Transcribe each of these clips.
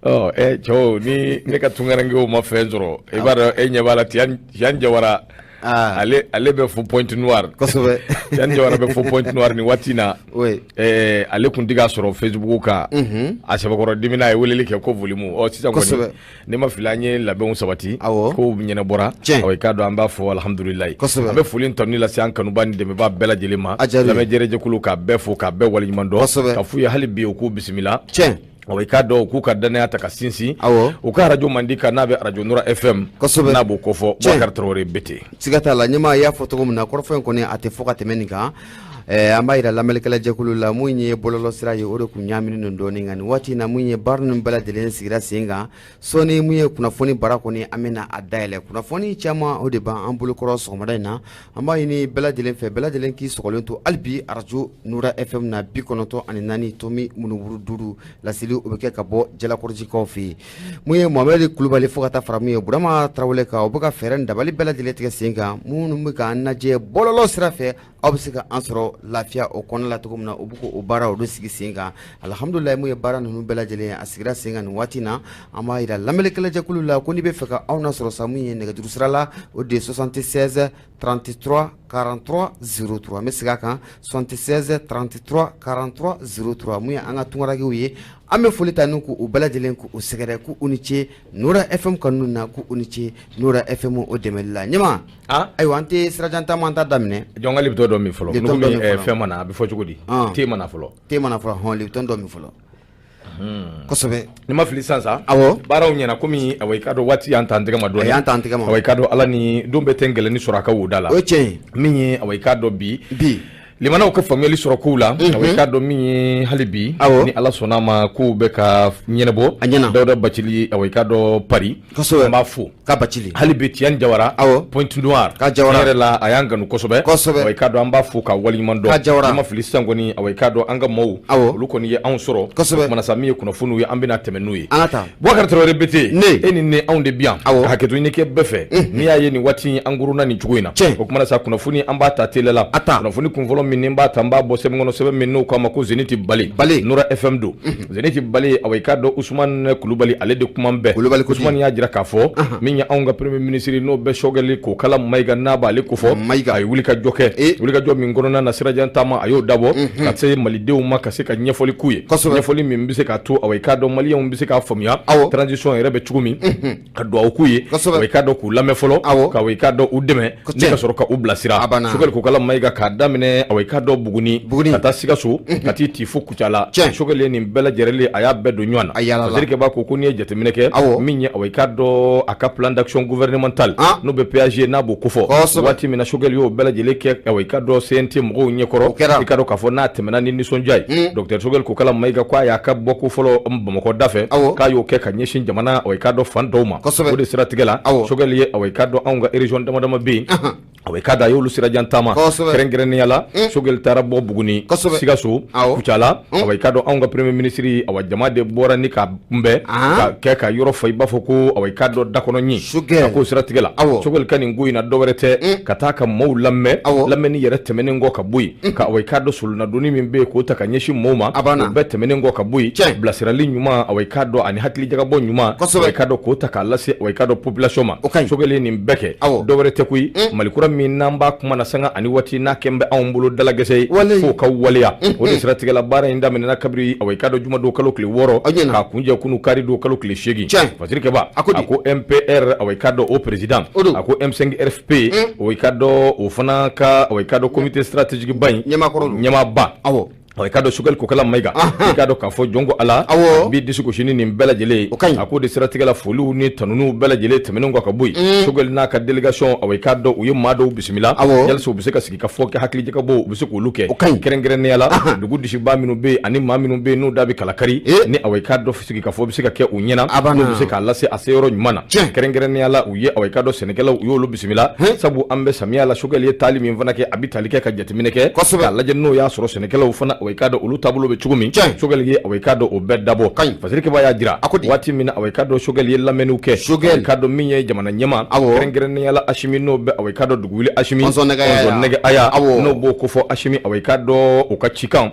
Cɛw, ni ne ka tunkarankew ma fɛn sɔrɔ, i b'a dɔn, e ɲɛ b'a la, Tiyan Jawara, ale bɛ fo Pointe Noire. Tiyan Jawara bɛ fo Pointe Noire nin waati in na. Ale tun tɛ k'a sɔrɔ Facebook kan. A sɛbɛkɔrɔ dimina, a ye weleli kɛ ko volume. Ɔ, sisan kɔni, ne ma fili, an ye labɛnw sabati, kow ɲɛnabɔra. Ɔ, i k'a dɔn, an b'a fɔ alihamudulilayi. An bɛ foli tanuni lase an kanuba ni dɛmɛbaa bɛɛ lajɛlen ma. Lamɛnjɛrɛjɛkulu, k'a bɛɛ fo, k'a bɛɛ waleɲuman dɔn, ka f'u ye hali bi u k'u bisimila. Ɔ, i k'a dɔn, u k'u ka danaya ta ka sinsin u ka arajo mandi kan, n'a bɛ arajo Nura FM, n'a b'o kofɔ. Bubakari Tarawele Bete. Siga t'a la, ɲɛmaa, y'a fɔ cogo min na, kɔrɔfɔ in kɔni, a tɛ fɔ ka tɛmɛ nin kan. An b'a jira lamɛnnikɛla jɛkulu la, mun ye bɔlɔlɔ sira ye, o de kun ɲaaminen don dɔɔnin, nka nin waati in na, mun ye baara ninnu bɛɛ lajɛlen sigira sen kan, sɔɔni mun ye kunnafoni bara kɔni, an bɛna a dayɛlɛ. Kunnafoni caman, o de b'an bolokɔrɔ sɔgɔmada in na. An b'a ɲini bɛɛ lajɛlen fɛ, bɛɛ lajɛlen k'i sɔgɔlen to hali bi arajo Nura FM na, 94.5. Laseli, o bɛ kɛ ka bɔ Jalakɔrɔjikaw fɛ yen. Mun ye Mohamɛdi Kulubali, fo ka taa fara mun ye Burama Tarawele kan, o bɛ ka fɛɛrɛ ni dabali bɛɛ lajɛlen tigɛ sen kan. Minnu bɛ k'an lajɛ bɔlɔlɔ sira fɛ, aw bɛ se ka an sɔrɔ lafiya o kɔnɔna la cogo min na, u bɛ k'o baara olu sigi sen kan. Alihamudulila, mun ye baara ninnu bɛɛ lajɛlen a sigira sen kan nin waati na. An b'a jira lamɛnnikɛla jɛkulu la ko n'i bɛ fɛ ka anw nasɔrɔ sa, mun ye nɛgɛjuru sira la, o de ye 76 33 43 03. N bɛ segin a kan, 76 33 43 03. Mun ye an ka tunkarankew ye, an bɛ foli ta n'u k'u bɛɛ lajɛlen k'u sɛgɛrɛ, k'u ni ce Nura FM kanu na, k'u ni ce Nura FM o dɛmɛli la. Ɲɛmaa, ayiwa, an tɛ sirajan taama, an ta daminɛ. Jɔn ka Lipton dɔ min fɔlɔ. Komi fɛn ma na, a bɛ fɔ cogo di, te ma na fɔlɔ. Te ma na fɔlɔ, hɔn, Lipton dɔ min fɔlɔ. Kosɛbɛ. Ni ma fili sisan sa, baaraw ɲɛna komi, awa, i k'a dɔn, waati y'an ta an tɛgɛ ma dɔɔnin. A y'an ta an tɛgɛ ma. Awa, i k'a dɔn, Ala ni don bɛɛ tɛ gɛlɛnni sɔrɔ a ka woda la. O ye tiɲɛ ye. Min ye, awa, i k'a dɔn, bi bi limanaw ka faamuyali sɔrɔ kow la, awa, i k'a dɔn, min ye hali bi, ni Ala sɔnna a ma, kow bɛ ka ɲɛnabɔ. A ɲɛna. Dawuda Bacili, awa, i k'a dɔn, Paris, an b'a fo. Ka Bacili. Hali bi Tiɲɛ Jawara, Pointe Noire. Ka Jawara. Tiɲɛ yɛrɛ la, a y'an kanu kosɛbɛ. Awa, i k'a dɔn, an b'a fo ka waleɲuman dɔn. Ka Jawara. Ni ma fili sisan kɔni, awa, i k'a dɔn, an ka maaw, olu kɔni ye anw sɔrɔ. O kumana sa, min ye kunnafoniw ye, an bɛna tɛmɛ n'u ye. An ka taa. Bubakari Tarawele Bete. Ne. E ni ne, anw de bi yan. Ka hakɛto ɲini kɛ bɛɛ fɛ. N'i y'a ye nin waati in an koronna nin cogo in na. O kumana sa, kunnafoni, an b'a ta teliya la. A ta. Kunnafoni kunfɔlɔ min ni n b'a ta, n b'a bɔ sɛbɛn kɔnɔ, sɛbɛn min n'o k'a ma ko Zenith Bale. Bale. Nura FM don. Zenith Bale, awa, i k'a dɔn, Usumani Kulubali, ale de kuma bɛɛ. Kulubali ko. Usumani y'a jira k'a fɔ min ye anw ka premier ministre, n'o bɛ Sogɛli Kokala Mayiga, n'a b'ale kofɔ. Mayiga. A ye wulikajɔ kɛ. Wulikajɔ min kɔnɔna na, sirajan taama, a y'o dabɔ ka se malidenw ma, ka se ka ɲɛfɔli k'u ye. Ɲɛfɔli min bɛ se k'a to, awa, i k'a dɔn, maliyɛnw bɛ se k'a faamuya transition yɛrɛ bɛ cogo min, ka dugawu k'u ye, i k'a dɔn, k'u lamɛn fɔlɔ, ka i k'a dɔn, u dɛmɛ ni ka sɔrɔ ka u bilasira. Sogɛli Kokala Mayiga, k'a daminɛ, awa, i k'a dɔn, Buguni, ka taa Sikaso, ka t'i ti fo Kucala, Sogɛli ye nin bɛɛ lajɛlen, a y'a bɛɛ don ɲɔgɔn na. C'est-à-dire que b'a ko ko n'i ye jateminɛ kɛ, min ye, awa, i k'a dɔn, a ka plan d'action gouvernemental, n'o bɛ PAG, n'a b'o kofɔ, waati min na Sogɛli y'o bɛɛ lajɛlen kɛ, awa, i k'a dɔn, CNT mɔgɔw ɲɛkɔrɔ, i k'a dɔn k'a fɔ n'a tɛmɛna ni nisɔndiya ye. Docteur Sogɛli Kokala Mayiga ko a y'a ka bɔko fɔlɔ Bamakɔ da fɛ, k'a y'o kɛ ka ɲɛsin jamana, awa, i k'a dɔn, fan dɔw ma. O de siratigɛ la, Sogɛli ye, awa, i k'a dɔn, anw ka région dama dama bɛ yen, awa, i k'a dɔn, a y'olu sirajan taama. Kɛrɛnkɛrɛnnenya la, Sogɛli taara bɔ Buguni, Sikaso, Kucala. Awa, i k'a dɔn, anw ka premier ministre, awa, jama de bɔra ni ka kunbɛn, ka kɛ ka yɔrɔ fa, i b'a fɔ ko, awa, i k'a dɔn, dakɔnɔ ɲin. A k'o siratigɛ la, Sogɛli ka nin ko in na, dɔwɛrɛ tɛ ka taa ka maaw lamɛn. Lamɛnni yɛrɛ tɛmɛnen kɔ ka bɔ yen, ka, awa, i k'a dɔn, solonadonni min bɛ yen k'o ta ka ɲɛsin maaw ma, o bɛɛ tɛmɛnen kɔ ka bɔ yen, bilasirali ɲuman, awa, i k'a dɔn, ani hakilijagabɔ ɲuman, awa, i k'a dɔn, k'o ta k'a lase, awa, i k'a dɔn, population ma. Sogɛli ye nin bɛɛ kɛ, dɔwɛrɛ tɛ koyi, Mali kura min n'an b'a kuma na sanga ani waati, n'a kɛn bɛ anw bolo dalagɛsɛ ye, f'o ka waleya. O de siratigɛ la, baara in daminɛna kabiri, awa, i k'a dɔn, jumadon kalo tile 6, k'a kuncɛ kunu kari don kalo tile 8. Fasiri Kɛba a ko MPR, awa, i k'a dɔn, o président, a ko M5 RFP, o i k'a dɔn, o fana ka, awa, i k'a dɔn, comité stratégique ba in ɲɛmaaba, i k'a dɔn, Sogɛli Kokala Mayiga, i k'a dɔn k'a fɔ jɔn ko Ala b'i disi gosi ni nin bɛɛ lajɛlen ye. A k'o de siratigɛ la, foliw ni tanuw bɛɛ lajɛlen tɛmɛnen kɔ ka bɔ yen, Sogɛli n'a ka délégation, awa, i k'a dɔn, u ye maa dɔw bisimila yalisa u bɛ se ka sigi ka fɔ kɛ, hakilijagabɔ u bɛ se k'olu kɛ, kɛrɛnkɛrɛnnenya la dugu disiba minnu bɛ yen ani maa minnu bɛ yen n'u da bɛ kalakari ni, awa, i k'a dɔn, sigi ka fɔ bɛ se ka kɛ u ɲɛna, n'u bɛ se k'a lase a se yɔrɔ ɲuman na. Kɛrɛnkɛrɛnnenya la, u ye, awa, i k'a dɔn, sɛnɛkɛlaw, u y'olu bisimila, sabu an bɛ samiya la. Sogɛli ye taali min fana kɛ, a bɛ tali kɛ ka jateminɛ kɛ k'a lajɛ n'o y'a sɔrɔ sɛnɛkɛlaw fana, awa, i k'a dɔn, olu taabolo bɛ cogo min. Sogɛli ye, awa, i k'a dɔn, o bɛɛ dabɔ. Fasiri Kɛba y'a jira waati min na, awa, i k'a dɔn, Sogɛli ye lamɛnniw kɛ, i k'a dɔn, min ye jamana ɲɛmaa, kɛrɛnkɛrɛnnenya la Asimi, n'o bɛ, awa, i k'a dɔn, dugu wuli Asimi nɛgɛ aya, n'o b'o kofɔ Asimi, awa, i k'a dɔn, o ka cikan.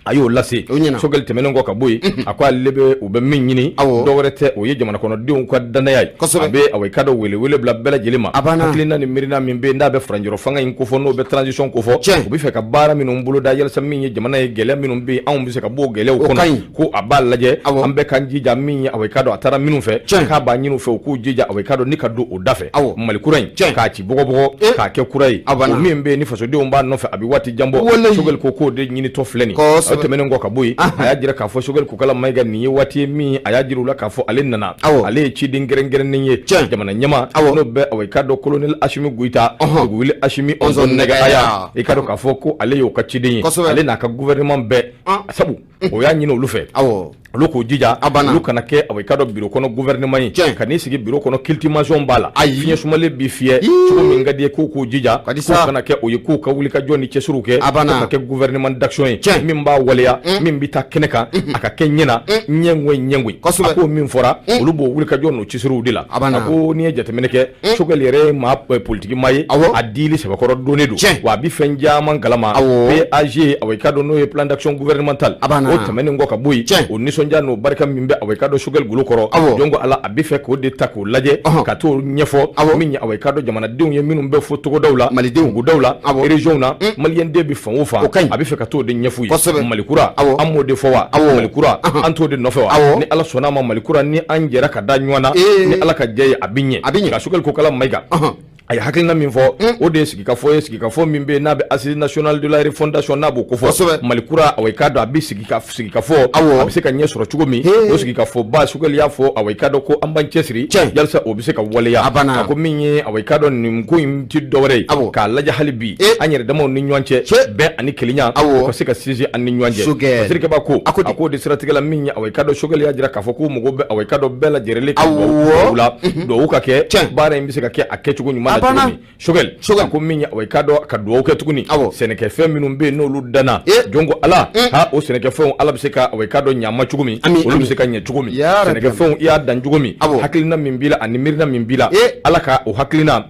A y'o lase. O ɲɛna. Choguel tɛmɛnen kɔ ka bɔ yen, a ko ale bɛ u bɛ min ɲini, dɔwɛrɛ tɛ, o ye jamana kɔnɔdenw ka danaya ye. A bɛ, awa, i k'a dɔn, welewele bila bɛɛ lajɛlen ma. A banna. Hakilina ni miirina min bɛ yen, n'a bɛ furancɛrɔ fanga in kofɔ, n'o bɛ transition kofɔ, u bɛ fɛ ka baara minnu boloda yalasa min ye jamana ye, gɛlɛya minnu bɛ yen, anw bɛ se ka bɔ o gɛlɛyaw O ka kɔnɔ, ɲi. Ko a b'a lajɛ, an bɛɛ k'an jija min ye, awa, i k'a dɔn, a taara minnu fɛ, k'a b'a ɲini u fɛ u k'u jija, awa, i k'a dɔn, ni ka don o da fɛ, Mali kura in, k'a ci bɔgɔbɔgɔ, k'a kɛ kura ye, A banna. O min bɛ yen ni fasodenw b'a nɔfɛ, a bɛ waati jan bɔ. Choguel ko k'o de ɲinitɔ filɛ nin. O tɛmɛnen kɔ ka bɔ yen, a y'a jira k'a fɔ Choguel Kokala Mayiga, nin ye waati ye min a y'a jira u la k'a fɔ ale nana, ale ye ciden kɛrɛnkɛrɛnnen ye jamana ɲɛmaa, n'o bɛ, awa, i k'a dɔn, colonel Assimi Goïta, Dugwuli Assimi Ɔnzɔn Nɛgɛ, i k'a dɔn k'a fɔ ko ale y'o ka ciden ye, ale n'a ka gouvernement bɛɛ, sabu o y'a ɲini olu fɛ, olu k'u jija, olu kana kɛ, awa, i k'a dɔn, bureau kɔnɔ gouvernement ye, ka n'i sigi bureau kɔnɔ, climatisation b'a la, fiɲɛ sumalen b'i fiyɛ cogo min ka di ye, k'u k'u jija k'u kana kɛ o ye, k'u ka wuli ka jɔ ni cɛsiriw kɛ, ka kɛ gouvernement d'action ye min b'a waleya, min bɛ taa kɛnɛ kan, a ka kɛ ɲɛna ɲɛngoyi ɲɛngoyi. A ko min fɔra, olu b'o wuli ka jɔ n'o cɛsiriw de la. A ko n'i ye jateminɛ kɛ, Choguel yɛrɛ ye maa politiki maa ye, a dili sɛbɛkɔrɔ donnen don, wa a bɛ fɛn caman kalama. PAG, awa, i k'a dɔn, n'o ye plan d'action gouvernemental, o tɛmɛnen kɔ ka bɔ yen, o nisɔndiya n'o barika min bɛ, awa, i k'a dɔn, Choguel golo kɔrɔ, jɔn ko Ala, a bɛ fɛ k'o de ta k'o lajɛ ka t'o ɲɛfɔ min ye, awa, i k'a dɔn, jamanadenw ye minnu bɛ fo togodaw la, Malidenw. Dugudaw la, région na, maliyɛnden bɛ fan o fan, a bɛ fɛ ka t'o de ɲɛf'u ye. Mali kura, an m'o de fɔ wa? Mali kura, an t'o de nɔfɛ wa? Ni Ala sɔnna a ma, Mali kura, ni an jɛra ka da ɲɔgɔn na, ni Ala ka jɛ ye, a bɛ ɲɛ. A bɛ ɲɛ. Nka Choguel Kokala Mayiga, a ye hakilina min fɔ, o de ye sigikafɔ ye, sigikafɔ min bɛ yen n'a bɛ Assise nationale de la refondation, n'a b'o kofɔ, Mali kura, awa, i k'a dɔn, a bɛ sigikafɔ, a bɛ se ka ɲɛ sɔrɔ cogo min, o sigikafɔba, Choguel y'a fɔ, awa, i k'a dɔn ko an b'an cɛsiri yalasa o bɛ se ka waleya. A ko min ye, awa, i k'a dɔn, nin ko in ti dɔwɛrɛ ye, k'a lajɛ hali bi an yɛrɛ damaw ni ɲɔgɔn cɛ, bɛn ani kelenya, o ka se ka sinsin an ni ɲɔgɔn cɛ. Fasirikɛba ko a k'o de siratigɛ la, min ye, awa, i k'a dɔn, Choguel y'a jira k'a fɔ k'u mago bɛ, awa, i k'a dɔn, bɛɛ lajɛlen ka duwawu la, duwawu ka kɛ, baara in bɛ se ka kɛ a kɛcogo ɲuman na cogo min. Choguel a ko min ye, awa, i k'a dɔn, ka duwawu kɛ tuguni, sɛnɛkɛfɛn minnu bɛ yen n'olu danna, jɔn ko Ala, ha, o sɛnɛkɛfɛnw, Ala bɛ se ka, awa, i k'a dɔn, ɲama cogo min, olu bɛ se ka ɲɛ cogo min, sɛnɛkɛfɛnw i y'a dan cogo min, hakilina min b'i la ani miirina min b'i la, Ala ka o hakilina,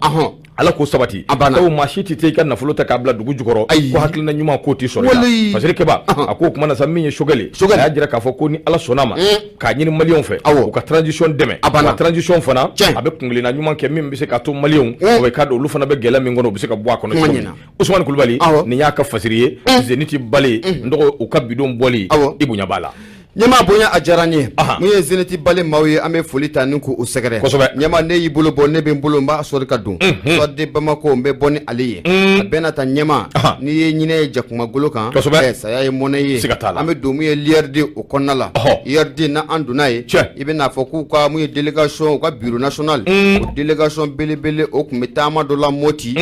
Ala k'o sabati. Sabu maa si tɛ i ka nafolo ta k'a bila dugu jukɔrɔ ko hakilina ɲuman k'o t'i sɔrɔ i la. Fasirikɛba a ko o kuma na sa, min ye Choguel, a y'a jira k'a fɔ ko ni Ala sɔnna ma, k'a ɲini maliyɛnw fɛ u ka transition dɛmɛ, wa transition fana a bɛ kuntilenna ɲuman kɛ min bɛ se k'a to maliyɛnw, awa, i k'a dɔn, olu fana bɛ gɛlɛya min kɔnɔ, u bɛ se ka bɔ a kɔnɔ cogo min. Usumani Kulubali, nin y'a ka fasiri ye, Zenith Bale n dɔgɔ, u ka bidon bɔli, i bonya b'a la. Ɲɛmaa bonya, a diyara n ye. Mun ye Zenith Bale maaw ye, an bɛ foli ta ni k'u sɛgɛrɛ. Ɲɛmaa, ne y'i bolo bɔ, ne bɛ n bolo, n b'a sɔrɔ ka don Soir de Bamako, n bɛ bɔ ni ale ye. A bɛɛ na ta, ɲɛmaa, n'i ye ɲinɛ ye jakumagolo kan, saya ye mɔnɛ ye. An bɛ don mun ye l'URD o kɔnɔna la. URD na, an donna ye, i bɛ n'a fɔ k'u ka mun ye délégation, u ka bureau national, o délégation belebele, o tun bɛ taama dɔ la Moti.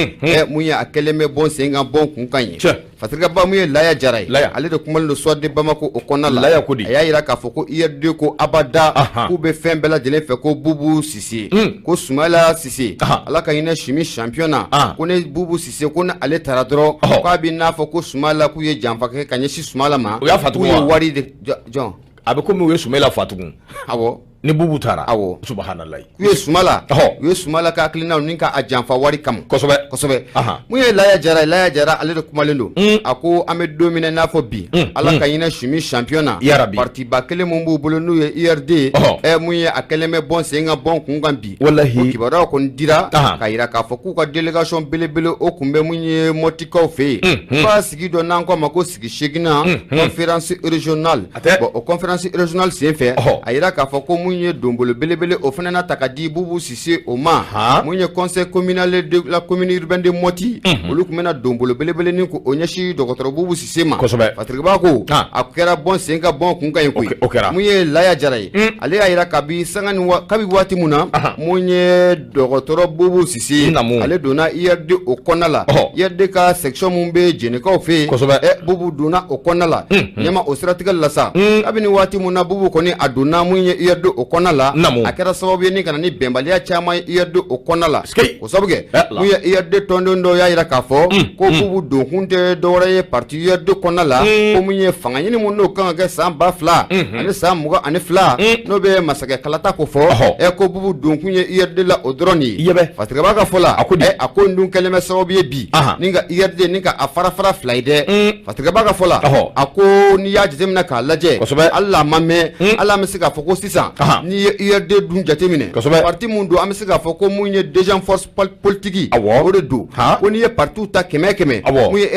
Mun ye, a kɛlen bɛ bɔ sen kan, bɔ kun kan ye. Fasirikɛba, mun ye Laya Jara ye, ale de kumalen don Soir de Bamako o kɔnɔna la. Laya ko di? A y'a jira k'a fɔ ko URD ko abada, k'u bɛ fɛn bɛɛ lajɛlen fɛ ko Bubu Sise, ko Sumayila Sise, Ala ka hinɛ Simi champion na, ko ne Bubu Sise, ko ni ale taara dɔrɔn, k'a bɛ n'a fɔ ko Sumayila, k'u ye janfa kɛ ka ɲɛsin Sumayila ma. U y'a fa tugun. K'u ye wari de jɔn. A bɛ komi u ye Sumayila fa tugun. Awɔ. Ni Bubu taara. Awɔ. Subahanallahi. K'u ye Sumala, u ye Sumala ka hakilinaw ni k'a janfa wari kama. Kosɛbɛ. Mun ye Laya Jara ye, Laya Jara, ale de kumalen don. A ko an bɛ don min na i n'a fɔ bi, Ala ka hinɛ Simi champion na. Yarabi. Partiba kelen mun b'u bolo n'u ye URD ye, mun ye, a kɛlen bɛ bɔn sen kan bɔn kun kan bi. Walahi. O kibaruyaw kɔni dira k'a jira k'a fɔ k'u ka délégation belebele, o tun bɛ mun ye Mɔtikaw fɛ yen. F'a sigi dɔ n'an k'a ma ko sigi seginna, conférence régionale. Bon, o conférence régionale sen fɛ, a jira k'a fɔ ko mun ye donbolo belebele, o fana na ta ka di Bubu Sise o ma. Mun ye conseil communal de la commune urbaine de Moti, olu tun bɛna donbolo belebele ni k'o ɲɛsin dɔgɔtɔrɔ Bubu Sise ma. Fasirikɛba ko a kɛra bɔn sen ka bɔn kun kan ye koyi. O kɛra. Mun ye Laya Jara ye, ale y'a jira kabi sanga ni kabi waati mun na, mun ye dɔgɔtɔrɔ Bubu Sise, ale donna URD o kɔnɔna la, URD ka section mun bɛ Jɛnɛkaw fɛ yen, Bubu donna o kɔnɔna la. Ɲɛma, o siratigɛ la sa, kabini waati mun na Bubu kɔni a donna mun ye URD o o kɔnɔna la a kɛra sababu ye ni ka na ni bɛnbaliya caman ye URD o kɔnɔna la o sabu kɛ mun ye URD tɔnden dɔw y'a jira k'a fɔ ko Bubu donkun tɛ dɔwɛrɛ ye parti URD kɔnɔna la ko mun ye fanga ɲini mun n'o kan ka kɛ san 2022 n'o bɛ masakɛ kalata ko fɔ ko Bubu donkun ye URD la o dɔrɔn de ye Fasirikɛba ka fɔ la a ko in dun kɛlen bɛ sababu ye bi ni ka URD ni ka a fara fara fila ye dɛ Fasirikɛba ka fɔ la a ko n'i y'a jateminɛ k'a lajɛ hali a ma mɛn hali an bɛ se k'a fɔ ko sisan n'i ye URD dun jateminɛ parti mun don an bɛ se k'a fɔ ko mun ye deuxième force politique o de don ko n'i ye partiw ta 100 100 mun ye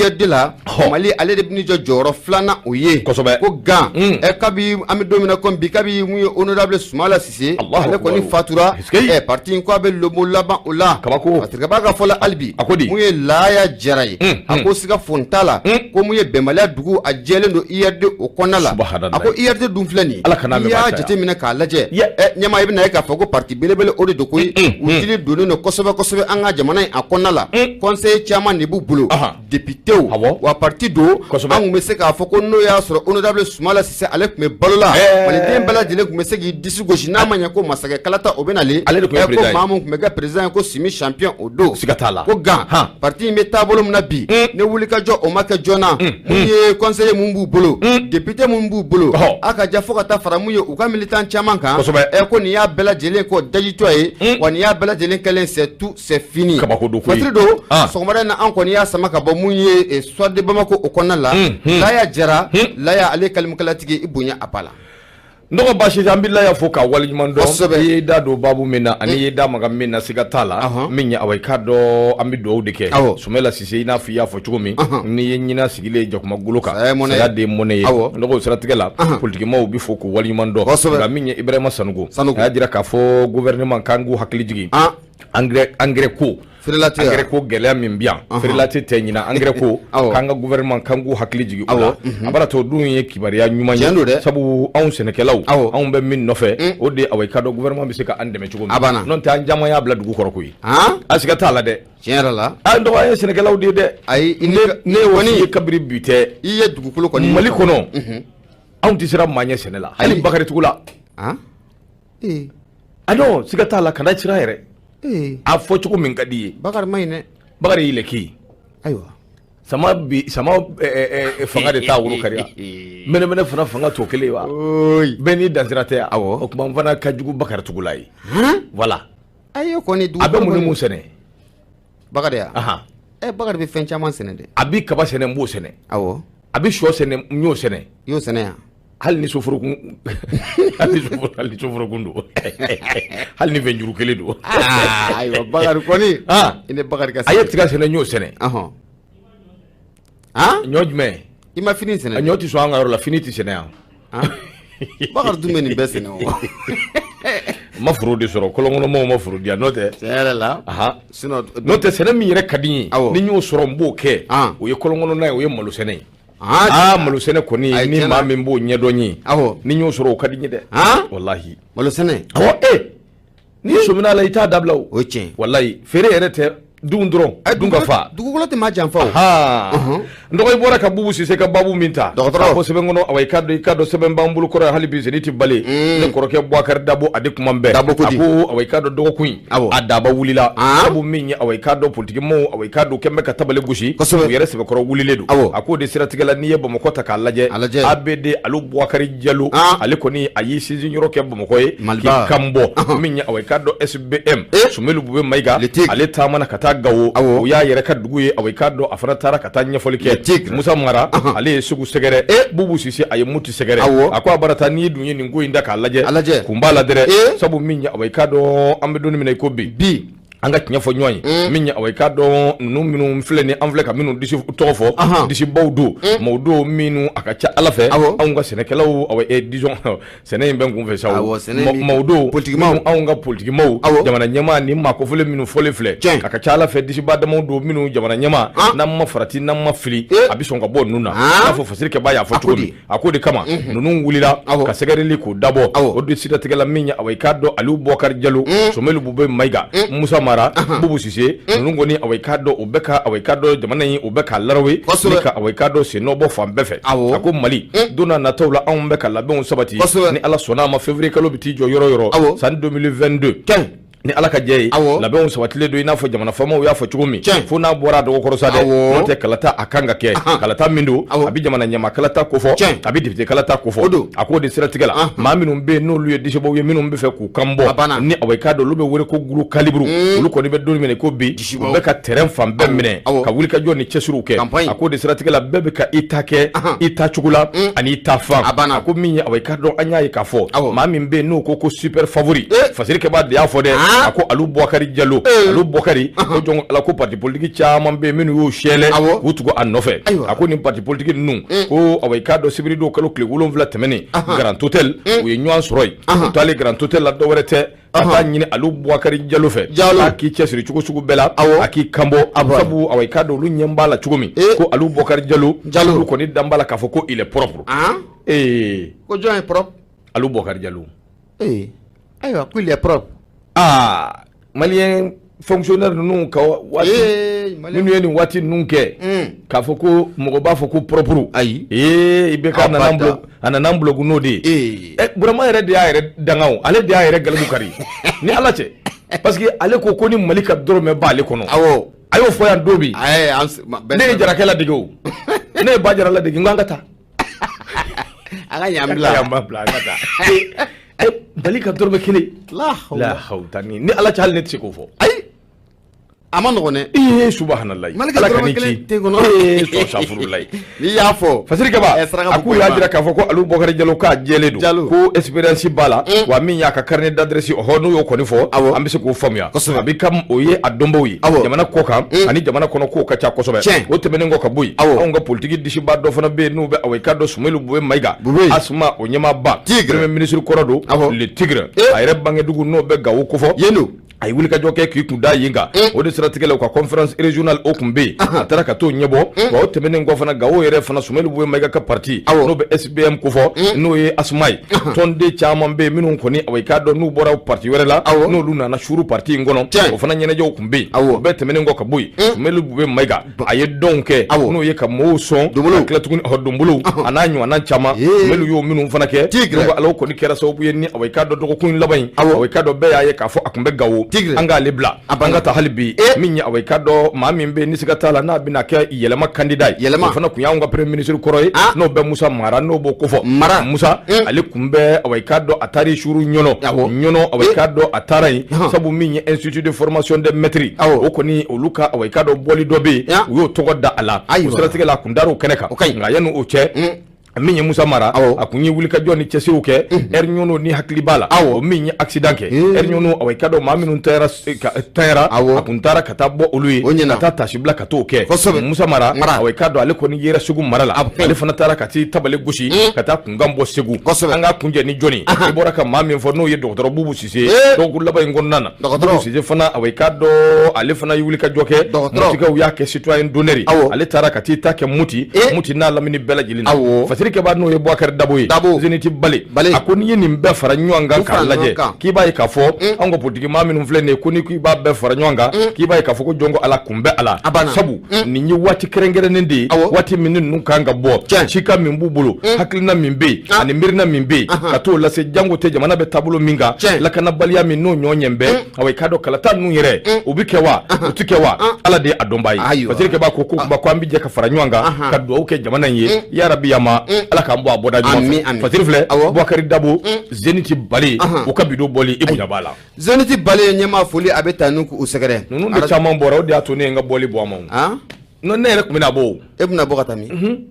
URD la Mali ale de bɛ jɔ jɔyɔrɔ filanan o ye ko gan kabi an bɛ don min na komi bi kabi mun ye honorable Sumala Sise ale kɔni fatura parti in ko a bɛ lobo laban o la Fasirikɛba ka fɔ la hali bi mun ye Laya Jara ye a ko siga foyi t'a la ko mun ye bɛnbaliya dugu a jɛlen don URD o kɔnɔna la a ko URD dun filɛ nin ye n'i y'a jateminɛ k'a lajɛ ɲɛmaa i bɛna ye k'a fɔ ko parti belebele o de don koyi u dili donnen don kosɛbɛ kosɛbɛ an ka jamana in a kɔnɔna la conseiller caman de b'u bolo députéw wa parti don an tun bɛ se k'a fɔ ko n'o y'a sɔrɔ honorable Sumala Sise ale tun bɛ balo la maliden bɛɛ lajɛlen tun bɛ se k'i disi gosi n'a ma ɲɛ ko masakɛ kalata o bɛ nalen ale de tun ye président ye ko maa min tun bɛ kɛ président ye ko Simi champion o don siga t'a la ko gan parti in bɛ taabolo min na bi ni wulikajɔ o ma kɛ joona mun ye conseiller mun b'u bolo député mun b'u bolo a ka ja fo ka taa fara mun ye u ka militant caman kan ko nin y'a bɛɛ lajɛlen ko dajitɔ ye wa nin y'a bɛɛ lajɛlen kɛlen c'est tout c'est fini kabako don koyi Fasiri don sɔgɔmada in na an kɔni y'a sama ka bɔ mun ye Soir de Bamako o kɔnɔna la Laya Jara Laya ale kalimukalatigi i bonya a ba la n dɔgɔ baasi tɛ an bɛ Laya fo k'a waleɲuman dɔn i ye da don baabu min na ani i ye da maga min na siga t'a la min ye awa i k'a dɔn an bɛ dugawu de kɛ Sumala Sise i n'a fɔ i y'a fɔ cogo min n'i ye ɲinan sigilen ye jakuma golo kan saya de ye mɔnɛ ye n dɔgɔ o siratigɛ la politikimaw bɛ fo k'u waleɲuman dɔn nka min ye Ibrahima Sanogo a y'a jira k'a fɔ gouvernement k'an k'u hakili jigin engrais ko engrais ko gɛlɛya min bɛ yan frelaté tɛ ɲinan engrais ko k'an ka gouvernement k'an k'u hakili jigin o la a bara to dun ye kibaruya ɲuman ye sabu anw sɛnɛkɛlaw anw bɛ min nɔfɛ o de awa i k'a dɔn gouvernement bɛ se ka an dɛmɛ cogo min n'o tɛ an caman y'a bila dugu kɔrɔ koyi a siga t'a la dɛ tiɲɛ yɛrɛ la an dɔgɔ an ye sɛnɛkɛlaw de ye dɛ ayi ne kɔni ye kabiri bi tɛ i ye dugukolo kɔni Mali kɔnɔ anw tɛ siran maa ɲɛ sɛnɛ la hali Bakari Tugula a non siga t'a la kana siran yɛrɛ a fɔ cogo min ka di ye Bakari ma ɲi dɛ Bakari y'i lɛki ayiwa sama bi sama fanga de t'a woro kari mɛnɛmɛnɛ fana fanga t'o kelen ye wa bɛɛ n'i dansira tɛ yan awɔ o tuma n fana ka jugu Bakari Tugula ye voilà ayi kɔni a bɛ mun ni mun sɛnɛ Bakari ya Bakari bɛ fɛn caman sɛnɛ dɛ a bɛ kaba sɛnɛ n b'o sɛnɛ awɔ a bɛ shɔ sɛnɛ n y'o sɛnɛ i y'o sɛnɛ yan hali ni soforokun hali ni soforokun don hali ni fɛnjuru kelen don ayiwa Bakari kɔni i ni Bakari ka a ye tiga sɛnɛ n y'o sɛnɛ ɲɔ jumɛn i ma fini sɛnɛ ɲɔ tɛ sɔn an ka yɔrɔ la fini tɛ sɛnɛ yan Bakari dun bɛ nin bɛɛ sɛnɛ o n ma foro de sɔrɔ kɔlɔnkɔnɔmaw ma foro di yan n'o tɛ tiɲɛ yɛrɛ la n'o tɛ sɛnɛ min yɛrɛ ka di n ye ni n y'o sɔrɔ n b'o kɛ o ye kɔlɔnkɔnɔna ye o ye malo sɛnɛ ye malo sɛnɛ kɔni ni maa min b'o ɲɛdɔn ye ni n y'o sɔrɔ o ka di n ye dɛ walahi malo sɛnɛ awɔ n'i sɔmina a la i t'a dabila o o ye tiɲɛ walahi feere yɛrɛ tɛ dun dɔrɔn dun ka fa dugukolo tɛ maa janfa o n dɔgɔ i bɔra ka Bubu Sise ka baabu min ta dɔgɔtɔrɔ ko sɛbɛn kɔnɔ awa i k'a dɔn sɛbɛn b'an bolo kɔrɔ hali bi seni tɛ bali ne kɔrɔkɛ Bubakari Dabo a de kuma bɛɛ Dabo ko di a ko awa i k'a dɔn dɔgɔkun in a daba wulila sabu min ye awa i k'a dɔn politikimaw awa i k'a dɔn kɛn bɛ ka tabale gosi u yɛrɛ sɛbɛkɔrɔ wulilen don a k'o de siratigɛ la n'i ye Bamakɔ ta k'a lajɛ ABD Alu Bubakari Jalo ale kɔni a y'i sinsin yɔrɔ kɛ Bamakɔ ye k'i kan bɔ min ye awa i k'a dɔn SBM Sumelu Bube Mayiga ale taamana ka taa Gawo o y'a yɛrɛ ka dugu ye awa i k'a dɔn a fana taara ka taa ɲɛfɔli kɛ Musa Mara ale ye Segu sɛgɛrɛ Bubu Sise a ye Muti sɛgɛrɛ a ko a bara taa n'i dun ye nin ko in da k'a lajɛ kun b'a la dɛrɛ sabu min ye awa i k'a dɔn an bɛ don min na i ko bi an ka tiɲɛ fɔ ɲɔgɔn ye min ye awa i k'a dɔn ninnu minnu filɛ ni an filɛ ka minnu disi tɔgɔ fɔ disibaw don maaw don minnu a ka ca Ala fɛ anw ka sɛnɛkɛlaw awa disons sɛnɛ in bɛ n kun fɛ sa maaw don politikimaw anw ka politikimaw jamana ɲɛmaa ni maa kofɔlen minnu fɔlen filɛ a ka ca Ala fɛ disiba damaw don minnu jamana ɲɛmaa n'an ma farati n'an ma fili a bɛ sɔn ka bɔ ninnu na i n'a fɔ Fasirikɛba y'a fɔ cogo min a k'o de kama ninnu wulila ka sɛgɛrɛli k'o dabɔ o de siratigɛ la min ye awa i k'a dɔn Aliyu Bubakari Jalo Sumelu Bube Mayiga Musa Mara Mara, Bubu Sise, ninnu kɔni, awa, i k'a dɔn, u bɛ ka, awa, i k'a dɔn, jamana in, u bɛ k'a larawe ni ka, awa, i k'a dɔn, sen nɔ bɔ fan bɛɛ fɛ. A ko Mali, don n'a nataw la, anw bɛ ka labɛnw sabati. Ni Ala sɔnna a ma, février kalo bɛ t'i jɔ yɔrɔ yɔrɔ san 2022, ni Ala ka jɛ ye, labɛnw sabatilen don i n'a fɔ jamana faamaw y'a fɔ cogo min. Fo n'a bɔra a dɔgɔkɔrɔ sa dɛ, n'o tɛ kalata a kan ka kɛ. Kalata min don, a bɛ jamana ɲɛmaa kalata kofɔ, a bɛ député kalata kofɔ. A k'o de siratigɛ la, maa minnu bɛ yen n'olu ye disibaw ye, minnu bɛ fɛ k'u kan bɔ ni, awa, i k'a dɔn, olu bɛ wele ko gros calibre, olu kɔni bɛ don min ko bi, u bɛ ka terrain fan bɛɛ minɛ ka wulikajɔ ni cɛsiriw kɛ. A k'o de siratigɛ la, bɛɛ bɛ ka i ta kɛ i ta cogo la ani i ta fan. A ko min ye, awa, i k'a dɔn, an y'a ye k'a fɔ maa min bɛ yen n'o ko super favori, Fasiri Kɛba de y'a fɔ dɛ. A ko Alu Bɔkari Jalo, Alu Bɔkari ko jɔn Ala, ko parti politique caman bɛ yen minnu y'u sɛlɛ k'u tugu a nɔfɛ. A ko nin parti politique ninnu ko, awa, i k'a dɔn, sibiridon kalo tile 7 tɛmɛnen, Grand Hôtel, u ye ɲɔgɔn sɔrɔ yen. U taalen Grand Hôtel la, dɔwɛrɛ tɛ, ka taa ɲini Alu Bɔkari Jalo fɛ k'a k'i cɛsiri cogo sugu bɛɛ la, a k'i kanbɔ, sabu, awa, i k'a dɔn, olu ɲɛ b'a la cogo min ko Alu Bɔkari Jalo, olu kɔni dan b'a la k'a fɔ ko il est propre. Ee, ko jɔn ye propre? Alu Bɔkari Jalo. Ee, ayiwa, ko il est propre. Aa, malien fonctionnaire ninnu ka waati minnu ye nin waati ninnu kɛ, k'a fɔ ko mɔgɔ b'a fɔ ko propre. Ayi. Ee, i bɛ ka a nana an bulon n'o de ye. Burama yɛrɛ de y'a yɛrɛ danga o, ale de y'a yɛrɛ galibu kari ni Ala cɛ, parce que ale ko ko ni Mali ka dɔrɔmɛ b'ale kɔnɔ. A y'o fɔ yan don min, ne ye Jarakɛ ladege o, ne ye Ba Jara ladege, n ko an ka taa. An ka ɲan bila. An bila, an ka taa. Mali ka dɔrɔmɛ kelen, la hawla, ni Ala cɛ, hali ne tɛ se k'o fɔ. Ayi, a ma nɔgɔn dɛ. Ee, subahanallahi. Mali ka dɔrɔmɛ kelen tɛ kɔnɔ. Ee, sɔsafurulayi. N'i y'a fɔ. Fasiri Kaba, a k'u y'a jira k'a fɔ ko Alu Bɔkari Jalo k'a jɛlen don, ko expérience b'a la, wa min y'a ka carnet d'adresse, ɔhɔ, n'u y'o kɔni fɔ, an bɛ se k'o faamuya. A bɛ ka o ye a dɔnbaw ye jamana kɔ kan ani jamana kɔnɔ, kow ka ca kosɛbɛ. O tɛmɛnen kɔ ka bɔ yen, anw ka politique disiba dɔ fana bɛ yen n'u bɛ, awa, i k'a dɔn, Sumelu Bube Mayiga, Asma o ɲɛmaaba, premier ministre kɔrɔ don, le tigre, a yɛrɛ bangedugu n'o bɛ Gawo kofɔ. Yen don. A ye wulikajɔ kɛ k'i kun da yen kan. O de siratigɛ la, u ka conférence régionale o tun bɛ yen, a taara ka t'o ɲɛbɔ. Wa o tɛmɛnen kɔ fana, Gawo yɛrɛ fana, Sumelu Bube Mayiga ka parti n'o bɛ SBM kofɔ, n'o ye Asma ye, tɔnden caman bɛ yen minnu kɔni, awa, i k'a dɔn, n'u bɔra parti wɛrɛ la, n'olu nana suru parti in kɔnɔ, o fana ɲɛnajɛw tun bɛ yen. O bɛɛ tɛmɛnen kɔ ka bɔ yen, Sumelu Bube Mayiga a ye dɔnw kɛ, n'o ye ka mɔgɔw sɔn ka tila tuguni, donbolow a n'a ɲɔgɔnna caman, Sumelu y'o minnu fana kɛ. Donc ala kɔni kɛra sababu ye ni, awa, i k'a dɔn, dɔgɔkun laban in, awa, i k'a dɔn, bɛɛ y'a ye k'a fɔ a tun bɛ Gawo. An k'ale bila, an ka taa hali bi. Min ye, awa, i k'a dɔn, maa min bɛ ni siga t'a la n'a bɛna kɛ yɛlɛma candidat ye, o fana tun y'anw ka premier ministre kɔrɔ ye, n'o bɛ Musa Mara, n'o b'o kofɔ. Mara Musa, ale tun bɛ, awa, i k'a dɔn, a taara suru Ɲɔnɔ. Ɲɔnɔ, awa, i k'a dɔn, a taara yen sabu min ye institut de formation des maîtres, o kɔni olu ka, awa, i k'a dɔn, bɔli dɔ bɛ yen, u y'o tɔgɔ da a la. O siratigɛ la, a kun dar'o kɛnɛ kan. Nka yanni o cɛ, min ye Musa Mara, a kun ye wulikajɔ ni cɛsiriw kɛ ɛri Ɲɔnɔ, ni hakili b'a la, o min ye accident kɛ ɛri Ɲɔnɔ, awa, i k'a dɔn, maa minnu tayara, a kun taara ka taa bɔ olu ye, ka taa tasi bila ka t'o kɛ. Musa Mara, awa, i k'a dɔn, ale kɔni yera Segu mara la, ale fana taara ka t'i tabale gosi ka taa kunkan bɔ Segu. An ka kuncɛ ni jɔni? I bɔra ka maa min fɔ, n'o ye dɔgɔtɔrɔ Bubu Sise, dɔgɔkun laban in kɔnɔna na, Bubu Sise fana, awa, i k'a dɔn, ale fana ye wulikajɔ kɛ. Motikaw y'a kɛ citoyen d'honneur, ale taara ka t'i ta kɛ Muti, Muti n'a lamini bɛɛ lajɛlen na. Fasiri Kɛba, n'o ye Bubakari Dabo ye, Zénith Bale, a ko n'i ye nin bɛɛ fara ɲɔgɔn kan k'a lajɛ, k'i b'a ye k'a fɔ anw ka politiki maa minnu filɛ nin ye, ko n'i ko i b'a bɛɛ fara ɲɔgɔn kan, k'i b'a ye k'a fɔ ko jɔn ko Ala kun bɛ a la, sabu nin ye waati kɛrɛnkɛrɛnnen de ye, waati min ninnu kan ka bɔ, cikan min b'u bolo, hakilina min bɛ yen ani miirina min bɛ yen, ka t'o lase jango tɛ jamana bɛ taabolo min kan, lakanabaliya min n'o ɲɔ ɲɛ bɛɛ, awa, i k'a dɔn, kalata ninnu yɛrɛ, u bɛ kɛ wa, u tɛ kɛ wa, Ala de ye a dɔnbaa ye. Fasiri Kɛba ko ko an bɛ jɛ ka fara ɲɔgɔn kan ka dugawu kɛ jamana in ye, yarabi yama, Ala k'an bɔ a bɔda ɲuman fɛ. Fasiri filɛ, Bubakari Dabo, Zénith Bale, u ka bidon bɔli, i bonya b'a la. Zénith Bale ɲɛmaa, foli a bɛ taa n'u k'u sɛgɛrɛ. Ninnu de caman bɔra, o de y'a to ne ye n ka bɔli bɔ a ma. Non, ne yɛrɛ tun bɛna bɔ o. E bɛna bɔ ka taa min?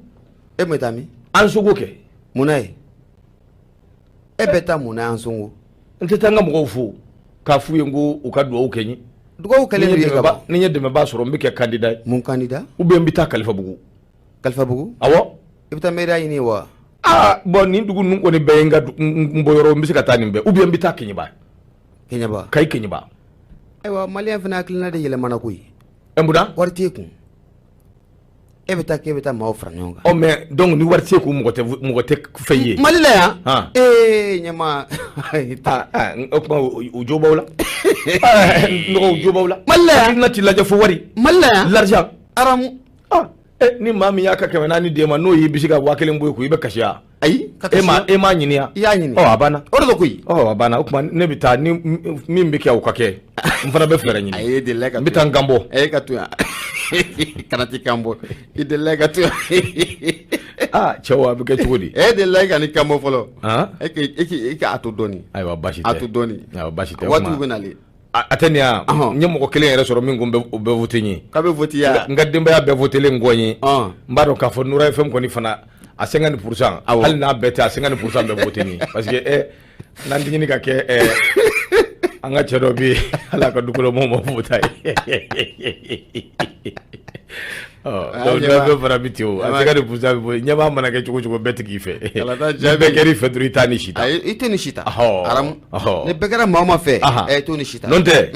E bɛ taa min? An sogo kɛ. Mun ye? E bɛ taa mun na an sogo? N tɛ taa n ka mɔgɔw fo k'a f'u ye n ko u ka dugawu kɛ n ye. Dugawu kɛlen don ka ban. Ni n ye dɛmɛbaa sɔrɔ, n bɛ kɛ candidat ye. Mun candidat? Ou bien n bɛ taa Kalifabugu. Kalifabugu? Awɔ. I bɛ taa mairie ɲini wa? Aa, bon, nin dugu ninnu kɔni bɛɛ ye n ka n bɔ yɔrɔ, n bɛ se ka taa nin bɛɛ, ou bien n bɛ taa Keɲeba. Keɲeba. Kayi Keɲeba. Ayiwa, malien fana hakilina de yɛlɛmana koyi. Ɛ, munna? Wari t'e kun. E bɛ taa k'e bɛ taa maaw fara ɲɔgɔn kan. Ɔ mais donc ni wari tɛ kun, mɔgɔ tɛ fɛn ye. Mali la yan. Ee ɲɛma. O tuma u jo b'aw la, nɔgɔ u jo b'aw la. Mali la yan. Hakilina t'i lajɛ fo wari. Mali la yan. L'argent. Aramu. Ni maa min y'a ka 400 d'e ma, n'o y'i bisi ka 1000 bɔ i kun, i bɛ kasi wa? Ayi. E m'a ɲini wa? I y'a ɲini. Ɔ a banna. O de don koyi. Ɔ a banna. O tuma ne bɛ taa ni min bɛ kɛ, o ka kɛ, n fana bɛ fɛɛrɛ ɲini. Ayi, e delila ka. N bɛ taa n kan bɔ. E ka to yan, kana t'i kan bɔ, i delila ka to yan. Aa cɛw, a bɛ kɛ cogo di? E delila ka ni kan bɔ fɔlɔ. E k'a to dɔɔni. Ayiwa, baasi tɛ. A to dɔɔni. Ayiwa, baasi tɛ. Waatiw bɛ nalen. A tɛ nin yan, n ye mɔgɔ kelen yɛrɛ sɔrɔ min ko o bɛ voté n ye. K'a bɛ voté ya. N ka denbaya bɛɛ votélen kɔ n ye. N b'a dɔn k'a fɔ Nura FM kɔni fana a 50%, hali n'a bɛɛ tɛ, a 50% bɛ voté n ye, parce que n'an tɛ ɲini ka kɛ an ka cɛ dɔ bɛ yen, hali a ka dukɔnɔmɔgɔw ma voté a ye. Donc Nura FM fana bɛ ten, o a 50% bɛ voté. Ɲɛmaa mana kɛ cogo o cogo, bɛɛ tɛ k'i fɛ. Ni bɛɛ kɛr'i fɛ dɔrɔn, i t'a ni si ta. Ayi, i tɛ ni si ta. Aramu. Ni bɛɛ kɛra maa o maa fɛ, i t'o ni si ta. N'o tɛ,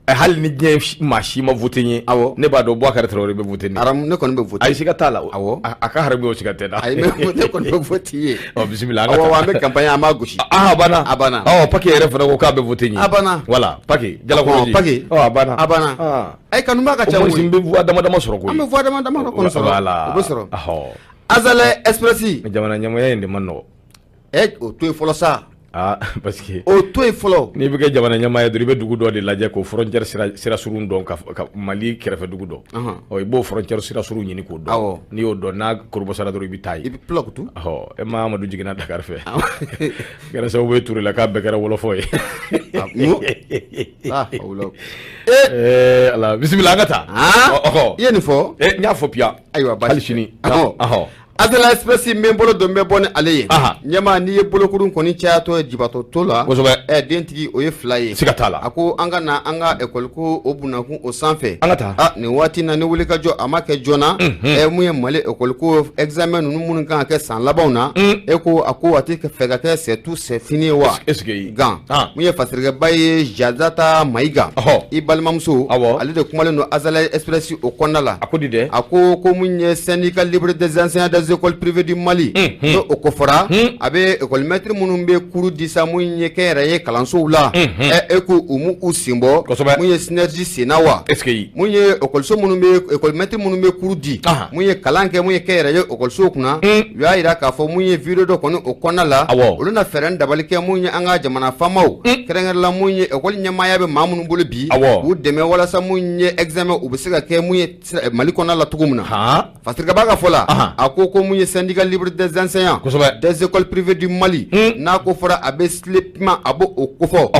hali ni diɲɛ maa si ma voté n ye, ne b'a dɔn Boubacar Traoré bɛ voté ne ye. Aramu, ne kɔni bɛ voté. Ayi, siga t'a la. Awɔ. A ka haramu o siga tɛ n na. Ayi, ne kɔni bɛ voté i ye. Ɔ bisimila, an ka taa. Awɔ, an bɛ campagne, an b'a gosi. A banna. A banna. Ɔ Paki yɛrɛ fana ko k'a bɛ voté n ye. A banna. Voilà, Paki Jalakɔrɔji. Paki. Ɔ a banna. A banna. Ayi, kanu b'a ka ca. Au moins n bɛ voix dama dama sɔrɔ koyi. An bɛ voix dama dama kɔni sɔrɔ. Voilà. O bɛ sɔrɔ. Azalaï Express. Jamana ɲɛmɔgɔya in de man nɔgɔ. O to yen fɔlɔ sa. Ah, parce que o to yen fɔlɔ. N'i bɛ kɛ jamana ɲɛmaa ye dɔrɔn, i bɛ dugu dɔ de lajɛ k'o frontière sira surun dɔn, ka Mali kɛrɛfɛ dugu dɔn. Ɔ i b'o frontière sira surun ɲini k'o dɔn. N'i y'o dɔn, n'a korobɔsara dɔrɔn, i bɛ taa yen. I bɛ pulɔkutu. E ma Amadu jiginna Dakar fɛ. Kɛra sababu ye Ture la k'a bɛɛ kɛra wɔlɔfɔ ye. Ala, bisimila, an ka taa. I ye nin fɔ. N y'a fɔ piya. Ayiwa, hali sini. Azalaï Express, n bɛ n bolo don, n bɛ bɔ ni ale ye. Ɲɛma, n'i ye bolokurun kɔni cayatɔ ye jibatɔ to la. Kosɛbɛ. Dentigi o ye fila ye. Siga t'a la. A ko an ka na an ka école ko o bunakun o sanfɛ. An ka taa. Nin waati na, ni wulikajɔ a ma kɛ joona. Mun ye Mali école ko examen ninnu minnu kan ka kɛ san labanw na. E ko a ko a tɛ fɛ ka kɛ c'est tout, c'est fini wa. Est-ce que. Gan. Mun ye fasirikɛba ye, Jazata Mayiga. I balimamuso. Ale de kumalen don Azalaï Express o kɔnɔna la. A ko di dɛ. A ko ko mun ye syndicat libre des enseignants des écoles privées du Mali. N'o o ko fɔra, a bɛ école maître minnu bɛ cours di sa, mun ye kɛnyɛrɛye kalansow la. E ko u m'u u sen bɔ. Kosɛbɛ. Mun ye synergie sen na wa. Est-ce que. Mun ye école minnu bɛ, école maître minnu bɛ cours di. Mun ye kalan kɛ, mun ye kɛnyɛrɛye école kunna. U y'a jira k'a fɔ mun ye vidéo dɔ kɔni o kɔnɔna la. Olu na fɛɛrɛ dabali kɛ mun ye an ka jamana faamaw. Kɛrɛnkɛrɛnla mun ye école ɲɛmaaya bɛ maa minnu bolo bi. K'u dɛmɛ walasa mun ye examen u bɛ se ka kɛ mun ye Mali kɔnɔna la cogo min na. Fasirikɛba ka fɔ la, a ko ko mun ye syndicat libre des enseignants des écoles privées du Mali, n'a ko fɔra a bɛ SLEPMA, a b'o o kofɔ.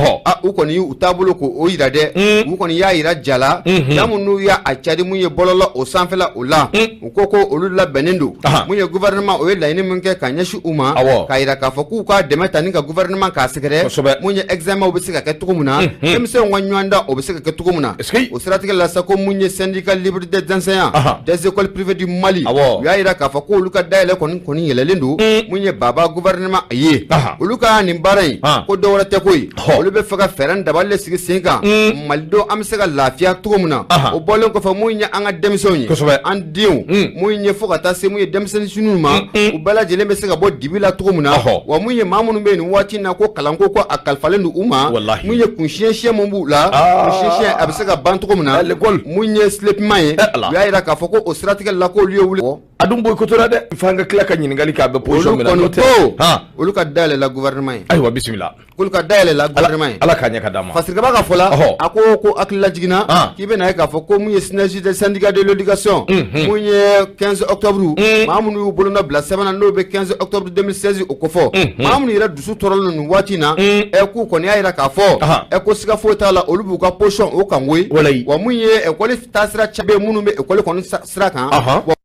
U kɔni y'u taabolo k'o jira dɛ. U kɔni y'a jira ja la, ja mun n'u y'a cari mun ye bɔlɔlɔ o sanfɛla o la. U ko ko olu labɛnnen don. Mun ye gouvernement o ye laɲini min kɛ ka ɲɛsin u ma, k'a jira k'a fɔ k'u ka dɛmɛ ta ni ka gouvernement k'a sɛgɛrɛ, mun ye examen bɛ se ka kɛ cogo min na, denmisɛnw ka ɲɔgɔndan o bɛ se ka kɛ cogo min na. O siratigɛ la sa, ko mun ye syndicat libre des enseignants des écoles privées du Mali, u y'a jira k'a fɔ k'olu ka dayɛlɛ kɔni yɛlɛlen don mun ye baba gouvernement ye. Olu ka nin baara in ko dɔwɛrɛ tɛ koyi, olu bɛ fɛ ka fɛɛrɛ dabali de sigi sen kan, malidenw an bɛ se ka lafiya cogo min na. O bɔlen kɔfɛ, mun ye an ka denmisɛnw ye, an denw, mun ye fo ka taa se mun ye denmisɛnnin siniw ma, u bɛɛ lajɛlen bɛ se ka bɔ dibi la cogo min na. Wa mun ye maa minnu bɛ yen nin waati in na ko kalanko ko a kalifalen don u ma, mun ye kunsiɲɛsiɲɛ mun b'u la, kunsiɲɛsiɲɛ a bɛ se ka ban cogo min na. Mun ye SLEPMA ye, u y'a jira k'a fɔ ko o siratigɛ la k'olu ye wuli. A dun boycotté dɛ, f'an ka tila ka ɲininkali kɛ a bɛ position min na. Olu kɔni ko olu ka dayɛlɛ la gouvernement ye. Ayiwa, bisimila. K'olu ka dayɛlɛ la gouvernement ye. Ala k'a ɲɛ ka d'a ma. Fasirikɛba ka fɔ la, a ko ko hakilila jiginna k'i bɛ na ye k'a fɔ ko mun ye synergie des syndicats de l'éducation, mun ye 15 octobre, maa minnu y'u bolonɔ bila sɛbɛn na n'o bɛ 15 octobre 2016 o kofɔ, maa minnu yɛrɛ dusu tɔɔrɔlen don nin waati in na, k'u kɔni y'a jira k'a fɔ ko siga foyi t'a la, olu b'u ka position o kan koyi. Wa mun ye école taasira bɛ minnu bɛ école kɔni sira kan,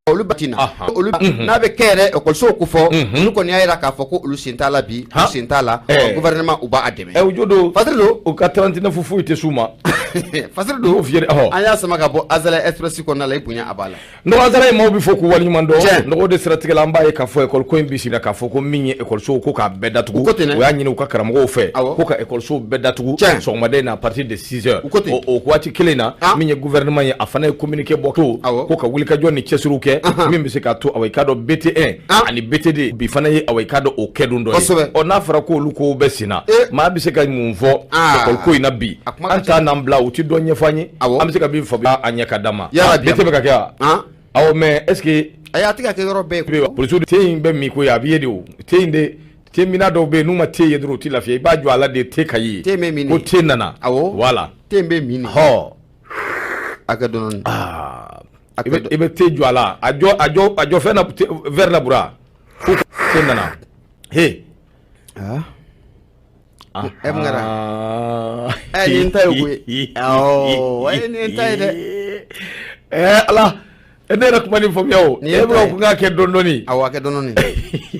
olu ba na olu n'a bɛ kɛ yɛrɛ école ko fɔ, olu kɔni y'a jira k'a fɔ ko olu sen t'a la bi, olu sen t'a la, gouvernement u b'a dɛmɛ. O jo don. Fasiri don. U ka 39 foyi tɛ s'u ma. Fasiri don fiyɛ ɔhɔ an y'a sama ka bɔ Azalaï Express kɔnɔna la, i bonya a b'a la. Nɔgɔ Azalaï maaw bɛ fɔ k'u waleɲuman dɔn. Nɔgɔ de siratigɛ la, an b'a ye k'a fɔ école ko in bi sira k'a fɔ ko min ye école ko k'a bɛɛ datugu. U ko ten dɛ. U y'a ɲini u ka karamɔgɔw fɛ ko ka école bɛɛ datugu sɔgɔmada in na à partir de 6 heures. U ko ten. O waati kelen na, min ye gouvernement ye, a fana ye communiqué bɔ ko ka wulikajɔ ni cɛsiriw kɛ min bɛ se k'a to, awa, i k'a dɔn, BT1 ani BT2 bi fana ye, awa, i k'a dɔn, o kɛ don dɔ ye. Ɔ, n'a fɔra ko olu kow bɛ sen na, maa bɛ se ka mun fɔ école ko in na bi? A kuma ka An ca. t'a n'an bila, u ti dɔ ɲɛfɔ an ye. An bɛ se ka min faamuya, a ɲɛ ka d'an ma. Yarabi. BT bɛ ka kɛ wa? Awɔ, mais est ce que Ayi, a tɛ ka kɛ yɔrɔ bɛɛ ye. Polisiw te in bɛ min ko ye, a bɛ ye de. O te in de, te minna dɔw bɛ yen, n'u ma te ye dɔrɔn, u ti lafiya. I b'a jɔ a la de, te ka ye. Te bɛ min Ko de. te nana. Voilà. Te in bɛ min de. Hɔ. A kɛ dɔɔni. A I bɛ kɛ i bɛ te jɔ a la, a jɔ, a jɔ, a jɔ fɛn na, verre la, bura ko te nana he. Ɛ, mun kɛra? Ɛ, nin ta ye koyi. Awɔ, ɛ, nin ta ye dɛ. Ɛ Ala, ɛ, ne yɛrɛ kuma nin faamuya o. Nin ye E bɛ ta ye. ko n k'a kɛ dɔɔni dɔɔni. Awɔ, a kɛ dɔɔni.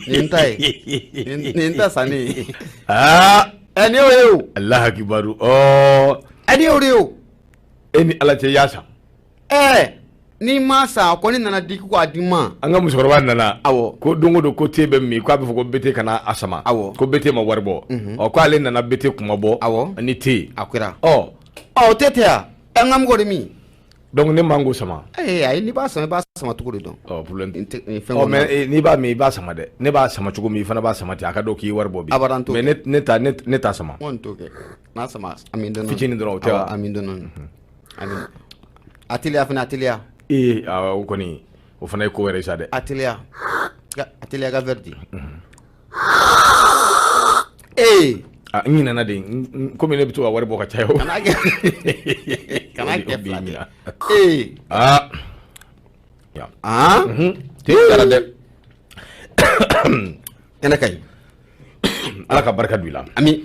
Nin ta ye. Nin ta sanni. Ɛ, nin y'o ye o. Alahi akibaru, ɔ. Ɛ, nin y'o de ye o. E ni Ala cɛ, i y'a san? Ɛ, n'i ma san, a kɔni nana di ko k'a di n ma. An ka musokɔrɔba nana. Awɔ. Ko don o don ko te bɛ min, k'a bɛ fɔ ko BT kana a sama. Awɔ. Ko BT ma wari bɔ. Ɔ, k'ale nana, BT kuma bɔ. Awɔ. Ni te. A kɛra. Ɔ. Ɔ, o tɛ tɛ yan. Ɛ, n ka mɔgɔ de min. Donc ne man k'o sama. Ee, ayi, n'i b'a sama, i b'a sama cogo de dɔn. Ɔ, problème. Nin tɛ nin fɛn Ɔ kɔnɔ. Mais n'i b'a min, i b'a sama dɛ. Ne b'a sama cogo min, i fana b'a sama ten. A ka dɔn k'i ye wari bɔ bi. Abada, n t'o Mais kɛ. ne t'a sama. N kɔni t'o kɛ. N'a sama, a min dɔɔni. Fitinin dɔrɔn, o tɛ wa? Awɔ, a min dɔɔni. A min. A teliya fana, a teliya. Ee, awɔ, o kɔni, o fana ye ko wɛrɛ ye sa dɛ. A teliya. A teliya ka verre di. Ee. Ah, n ɲinɛna de, komi ne bɛ to ka wari bɔ ka caya o. Kana kɛ. Kana kɛ O b'i fila ɲina. Ee. Ya. Te diyara dɛ. Kɛnɛ ka ɲi. Ala ka barika don i la. Ami.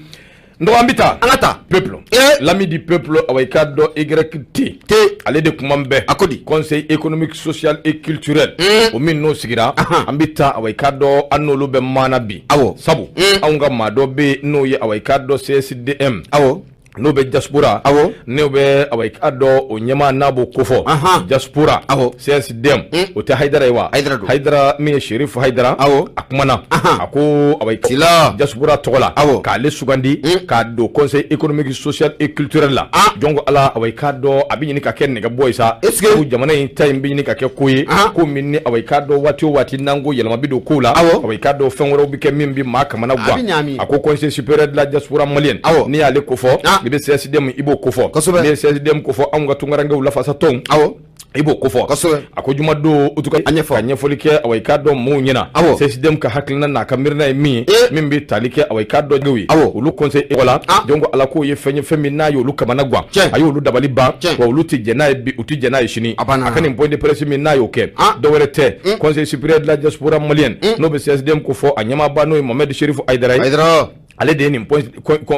N dɔgɔ, an bɛ taa. An ka taa. Peuple. Eh. L'ami du peuple, awa, i k'a dɔn, YT. T. Ale de kuma bɛɛ. A ko di? Conseil économique, social et culturel. O min n'o sigira. An bɛ taa, awa, i k'a dɔn, an n'olu bɛ maana bi. Awɔ. Sabu anw ka maa dɔ bɛ yen, n'o ye, awa, i k'a dɔn, CSDM. Awɔ. N'o bɛ diaspora. Awɔ. N'o bɛ, awa, i k'a dɔn, o ɲɛmaa n'a b'o kofɔ. Ahan. Diaspora. Awɔ. CSDM. O tɛ Hayidara ye wa? Hayidara don. Hayidara min ye Cherif Hayidara. Awɔ. A kumana. Ahan. A ko, awa, Sila. diaspora tɔgɔ la. Awɔ. K'ale sugandi. K'a don conseil économique, social et culturel la. Ah. Jɔn ko Ala, awa, i k'a dɔn, a bɛ ɲini ka kɛ nɛgɛbɔ ye sa. Est-ce que Ko jamana in ta in bɛ ɲini ka kɛ ko ye. Ahan. Ko min ni, awa, i k'a dɔn, waati o waati n'an ko yɛlɛma bɛ don kow la. Awɔ. Awa, i k'a dɔn, fɛn wɛrɛw bɛ kɛ min bɛ maa kamana A bɛ ɲaami. gan. A ko conseil supérieur de la diaspora malienne. Awɔ. N'i y'ale kofɔ. Ah. I bɛ CSDM, i b'o kofɔ. Kosɛbɛ. N'i ye CSDM kofɔ, anw ka tunkarankew lafasatɔnw. Awɔ. I b'o kofɔ. Kosɛbɛ. A ko jumadon utuka A ɲɛfɔ. ka ɲɛfɔli kɛ, awa, i k'a dɔn, maaw ɲɛna. Awɔ. CSDM ka hakilina n'a ka miirina ye min ye. Eh. Min bɛ tali kɛ, awa, i k'a dɔn, ye. Awɔ. Olu conseil la. Ah. Donc Ala k'o ye fɛn ye, fɛn min n'a y'olu kamana gan. Tiɲɛ. A y'olu dabali ban. Tiɲɛ. Wa olu tɛ jɛn n'a ye bi, u tɛ jɛn n'a ye sini. A banna. A ka nin point de presse min n'a y'o kɛ. Ah. Dɔwɛrɛ tɛ. Conseil supérieur de la diaspora malienne. N'o bɛ CSDM kofɔ, a ɲɛmaaba n'o ye Mohamed Cherif Hayidara ye. Hayidara. Ale de ye nin point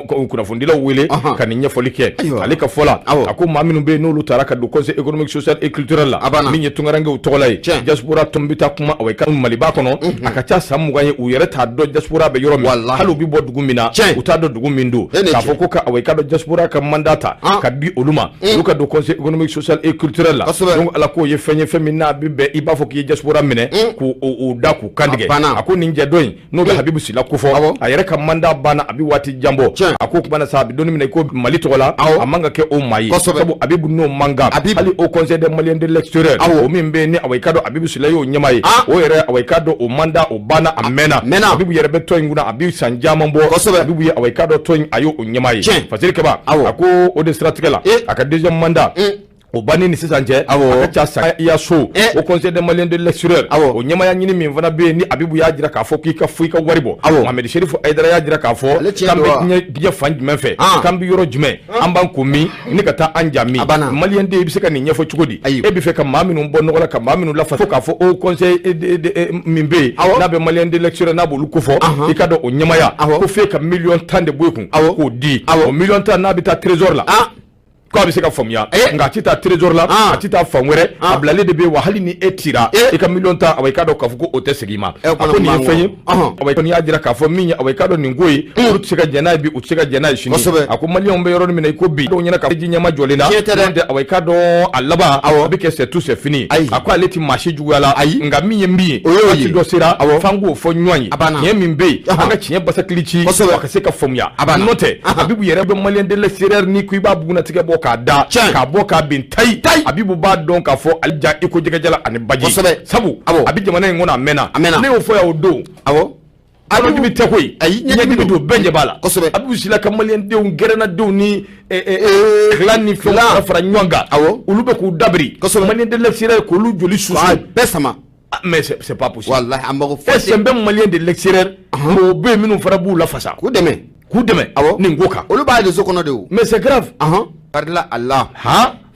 kunnafonidilaw wele Ahan. ka nin ɲɛfɔli kɛ. Ayiwa. Ale ka fɔ la, Awɔ. a ko maa minnu bɛ yen, n'olu taara ka don conseil économique, social et culturel la, A banna. min ye tunkarankew tɔgɔ la ye, Tiɲɛ. diaspora tɔn bɛ taa kuma, awa, i ka Maliba kɔnɔ, a ka ca san 20 ye, u yɛrɛ t'a dɔn diaspora bɛ yɔrɔ min. Walahi. Hali u bɛ bɔ dugu min na, Tiɲɛ. u t'a dɔn dugu min don. E ni K'a ce. fɔ ko ka, awa, i ka dɔn, diaspora ka mandat ta Ah. ka di olu ma, olu ka don conseil économique, social et culturel la. Kosɛbɛ. Donc Ala k'o ye fɛn ye, fɛn min n'a bɛ bɛn, i b'a fɔ k'i ye diaspora minɛ k'u o da k'u kantigɛ. A banna. A ko nin jɛ dɔ in, n'o bɛ Habibu Sila kofɔ, Awɔ. a yɛrɛ ka mandat banna, a bɛ waati jan bɔ. Tiɲɛ. A ko kuma na sa, a bɛ don min na i ko Mali tɔgɔ la, Awɔ. a man ka kɛ o maa ye. Kosɛbɛ. Sabu Habibu n'o man kan. Habibu. Hali au conseil des Maliens de l'extérieur, Awɔ. o min bɛ yen ni, awa, i ka dɔn, Habibu Sila y'o ɲɛmaa ye. Ah. O yɛrɛ, awa, i ka dɔn, o mandat o banna, a mɛnna. Mɛnna. Habibu yɛrɛ bɛ tɔn in kunna, a bɛ san caman bɔ. Kosɛbɛ. Habibu ye, awa, i ka dɔn, tɔn in, a y'o ɲɛmaa ye. Tiɲɛ. Fasiri Kaba. Awɔ. A ko o de siratigɛ la, Eh. a ka deuxième mandat o banni ni sisan cɛ, Awɔ. a ka ca san i ya so. Eh. Au conseil des Maliens de l'extérieur, Awɔ. o ɲɛmaaya ɲini min fana bɛ yen, ni Abibu y'a jira k'a fɔ k'i ka fo i ka wari bɔ. Awɔ. Mohamed Cherif Hayidara y'a jira k'a fɔ Ale tiɲɛ k'an don bɛ wa? diɲɛ fan jumɛn fɛ, Ah. k'an bɛ yɔrɔ jumɛn, an b'an ko min ni ka taa an ja min. A banna. Malien den, i bɛ se ka nin ɲɛfɔ cogo di? Ayi. E bɛ fɛ ka maa minnu bɔ nɔgɔ la, ka maa minnu lafa, fo k'a fɔ au conseil min bɛ yen, Awɔ. n'a bɛ Malien de l'extérieur, n'a b'olu kofɔ, Ahan. i ka dɔn, o ɲɛmaaya, Awɔ. ko f'e ka miliyɔn 10 de bɔ i kun Awɔ. k'o di. Awɔ. O miliyɔn 10 n'a bɛ taa trésor la. Ah. Ko a bɛ se ka faamuya, nka a tɛ taa trésor la, a tɛ taa fan wɛrɛ, a bilalen de bɛ yen. Wa hali ni e tira i ka miliyɔn 10, awa, i k'a dɔn k'a fɔ ko o tɛ segin i ma. A ko nin ye fɛn ye, awa, kɔni y'a jira k'a fɔ min ye, awa, i k'a dɔn nin ko ye, olu tɛ se ka jɛn n'a ye bi, u tɛ se ka jɛn n'a ye sini. A ko maliyɛnw bɛ yɔrɔ min na i ko bi, dɔw ɲɛna ka ji ɲɛma jɔlen na, n'o tɛ, awa, i k'a dɔn a laban a bɛ kɛ c'est tout, c'est fini. A ko ale tɛ maa si juguya la, nka min ye min ye, waati dɔ sera f'an k'o fɔ ɲɔgɔn ye. Tiɲɛ min bɛ yen, an ka tiɲɛ basakili ci a ka se ka faamuya. N'o tɛ, Abibu yɛrɛ bɛ malien de l'extérieur ni ko i b'a bugunnatigɛ bɔ k'a da, k'a bɔ k'a bin tayi. Abibu b'a dɔn k'a fɔ ale ja i ko jɛgɛjala ani baji, sabu a bɛ jamana in kɔnɔ a mɛnna. Ne y'o fɔ yan o don. Kɔnɔdimi tɛ koyi, ɲɛdimi don, bɛɛ ɲɛ b'a la. Abibu Sila ka maliyɛndenw gɛrɛnnadenw ni clan ni fɛnw fara fara ɲɔgɔn kan, olu bɛ k'u dabiri malien de l'extérieur k'olu joli susu bɛɛ sama. Mais c'est pas possible. Walahi, a mago foyi. Est-ce que malien de l'extérieur, mɔgɔw bɛ yen minnu fana b'u lafasa, k'u dɛmɛ, k'u dɛmɛ nin ko kan? Olu b'a réseau kɔnɔ de o. Mais c'est grave. Karila a la.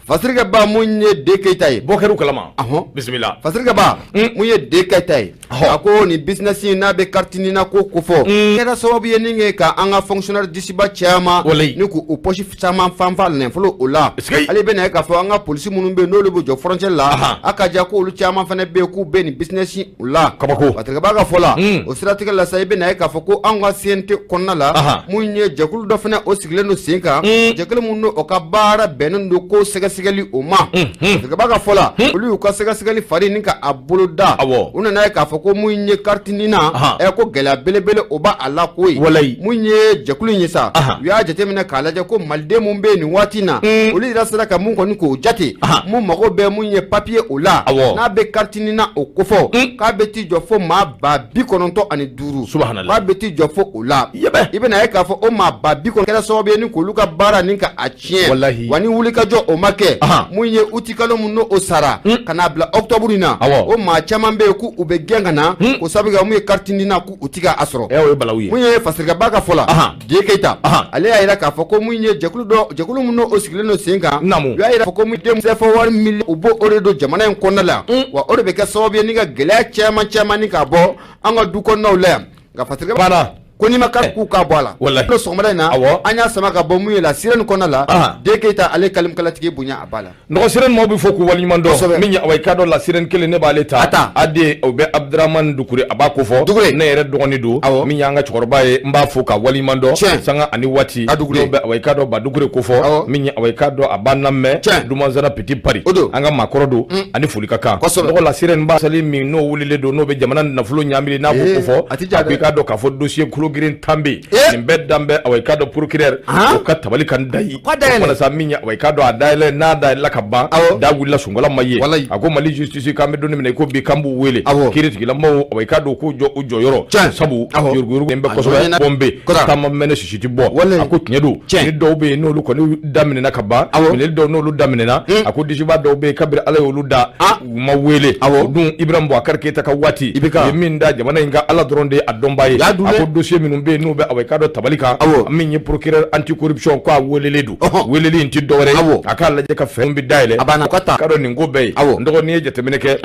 Fasirikɛ Ba, mun ye De Keyita ye? Bɔ kɛr'u kalama. Bisimila. Fasirikɛ Ba, mun ye De Keyita ye? A ko nin business in n'a bɛ carte NINA ko kofɔ, kɛra sababu ye ni kɛ ka an ka fonctionnaire disiba caman ni k'u poche caman fanfa nafolo o la. Ale bɛna ye k'a fɔ an ka polisi minnu bɛ yen, n'olu bɛ jɔ frontière la, a ka ja k'olu caman fana bɛ yen k'u bɛ nin business o la. Kabako. Fasirikɛ Ba ka fɔ la, o siratigɛ la sa, i bɛna ye k'a fɔ ko anw ka CNT kɔnɔna la, mun ye jɛkulu dɔ fana o sigilen don sen kan, jɛkulu mun n'o ka baara bɛnnen don ko sɛgɛsɛgɛli o ma. Fasirikɛ Ba ka fɔ la, olu y'u ka sɛgɛsɛgɛli fari ni ka a bolo da. U nana ye k'a fɔ ko mun ye carte NINA, ko gɛlɛya belebele o b'a a la ko ye. Mun ye jɛkulu in ye sa, u y'a jateminɛ k'a lajɛ ko maliden mun bɛ yen nin waati in na, olu yɛrɛ sera ka mun kɔni k'o jate, mun mago bɛ mun ye papier o la, n'a bɛ carte NINA o kofɔ, k'a bɛ t'i jɔ fo maa 95,000. Subhanallah. K'a bɛ t'i jɔ fo o la. I bɛna ye k'a fɔ o maa 90,000 kɛra sababu ye ni k'olu ka baara ni ka a tiɲɛ. Wa ni wulikajɔ o ma kɛ, mun ye utikalo mun n'o sara ka n'a bila octobre in na, o maa caman bɛ yen k'u bɛ gɛn ka na k'o sababu kɛ mun ye carte NINA k'u ti ka a sɔrɔ. O ye balawu ye. Mun ye Fasirikɛ Ba ka fɔ la, De Keyita, ale y'a jira k'a fɔ ko mun ye jɛkulu dɔ, jɛkulu mun n'o sigilen don sen kan, u y'a jira ko mun den CFA wari miliyɔn u b'o de don jamana in kɔnɔna la, wa o de bɛ kɛ sababu ye ni ka gɛlɛya caman caman ni k'a bɔ an ka du kɔnɔnaw la yan. Nka Fasirikɛ Ba ko n'i ma kari k'u k'a bɔ a la. Walahi. Sɔgɔmada in na, an y'a sama ka bɔ mun ye la sirène kɔnɔna la, De Keyita ale kalimkalatigi bonya a ba la. Nɔgɔ sirène maaw bɛ fɔ k'u waleɲuman dɔn. Min ye, awa, i k'a dɔn la sirène kelen ne b'ale ta. A ta. A den o bɛ Abdramane Dukure, a b'a ko fɔ. Dukure. Ne yɛrɛ dɔgɔnin don. Min y'an ka cɛkɔrɔba ye, n b'a fo ka waleɲuman dɔn. Sanga ani waati. A Dukure. N'o bɛ, awa, i k'a dɔn ba Dukure ko fɔ. Min ye, awa, i k'a dɔn a b'an lamɛn. Dumansana Petit Paris. O don. An ka maakɔrɔ don. Ani foli ka kan. Nɔgɔ la sirène b'a sali min n'o wulilen don, n'o bɛ jamana nafolo ɲaamili n'a b'o ko fɔ. A tɛ ja A ko i k'a dɔn k'a fɔ dossier kolo girin 10 bɛ yen. Nin bɛɛ dan bɛ, awa, i k'a dɔn procureur o ka tabali kan da yi. Walasa min ye, awa, i k'a dɔn a dayɛlɛ n'a dayɛlɛla ka ban, da wulila sunkola ma ye. A ko Mali justice k'an bɛ don min na i ko bi, k'an b'u wele kiiritigilamaw, awa, i k'a dɔn k'u jɔ u jɔyɔrɔ, sabu yuruguyurugu bɛ kosɛbɛ, bɔn bɛ taama mɛnɛ sisi tɛ bɔ. A ko tiɲɛ don, ni dɔw bɛ yen n'olu kɔni daminɛna ka ban, minɛli dɔw n'olu daminɛna, a ko disiba dɔw bɛ yen kabini Ala y'olu da u ma wele. O dun Ibrahim Boubacar Keita ka waati, u ye min da jamana in kan, Ala dɔrɔn de ye a dɔnbaa ye. A ko dossier minnu bɛ yen n'u bɛ, awa, i k'a dɔn tabali kan, min ye procureur anticorruption ko a welelen don, weleli in tɛ dɔwɛrɛ ye, a k'a lajɛ ka fɛn bɛ dayɛlɛ a banna, ka dɔn nin ko bɛɛ ye. N dɔgɔ, n'i ye jateminɛ kɛ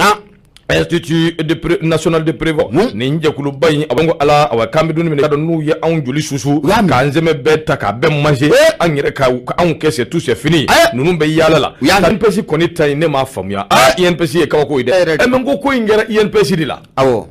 Institut national de prévention, nin jɛkuluba in, a ko Ala, awa, k'an bɛ don min na, n'u ye anw joli susu k'an sɛmɛ bɛɛ ta k'a bɛɛ manger, an yɛrɛ ka anw kɛ c'est tout, c'est fini. Ninnu bɛ yaala la. INPS kɔni ta in, ne m'a faamuya. INPS ye kabako ye dɛ. Mais n ko in kɛra INPS de la,